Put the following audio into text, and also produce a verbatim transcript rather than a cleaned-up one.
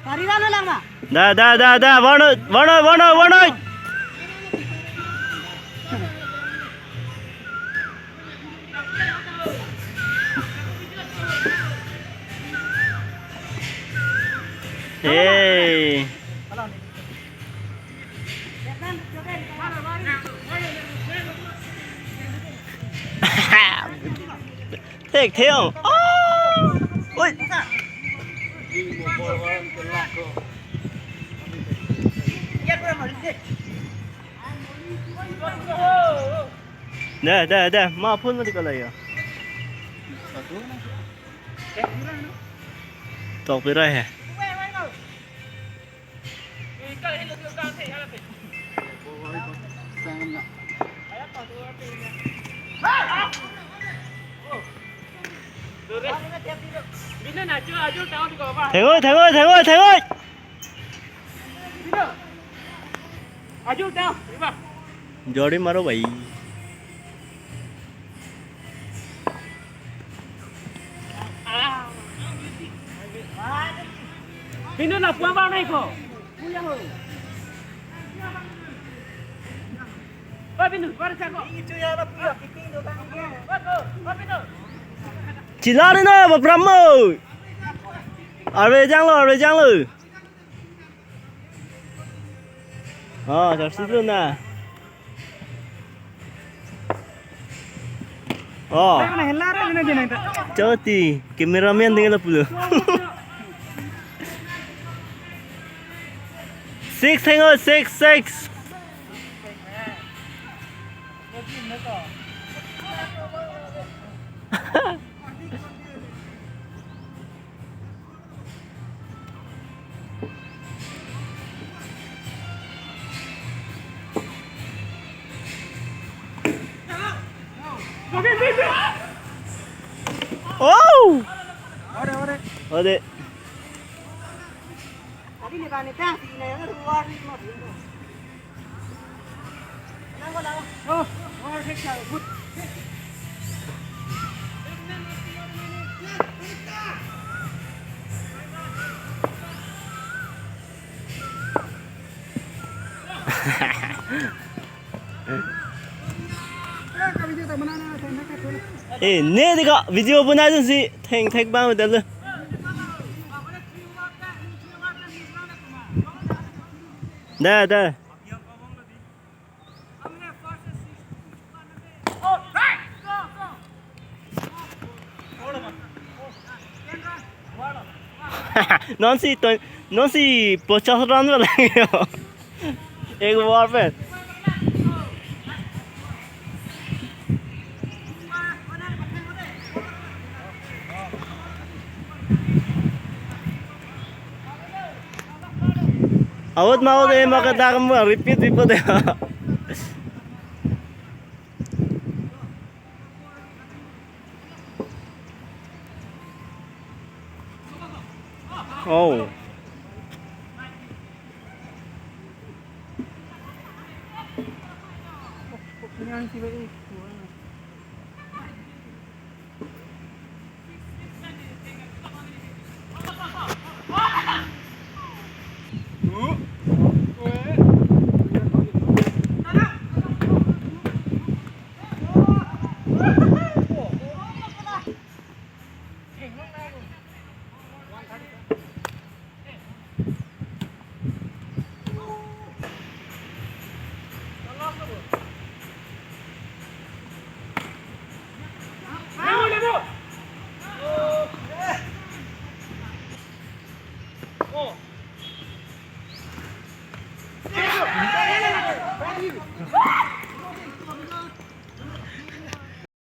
Pari rano lang ma? Da, da, da, da, varno, varno, varno, varno. Hey. Thek thek. Oh. Oi. Da, da, da. Ma phone mati kalai ya. Tok pira he? Thengoi, thengoi, thengoi, thengoi. Jori maro bhai. Binu na puan ba nai ko. Ba Binu, ba sa ko. Chilari na ba Brahmo. Arve janglo, arve janglo. Oh, jersey lo na. Oh. Choti, cameraman tinggal pulo. Six, hang on, six, six. Oh! Ore, ore. Ore. Eh, ne dika video bana dun si thengthek bang dal. Da, da. Non si to, non si pochas run ba lagi. Ek over pen. Out ma out, eh, maka dak mo repeat, repeat, eh. Oh. Yang si baik.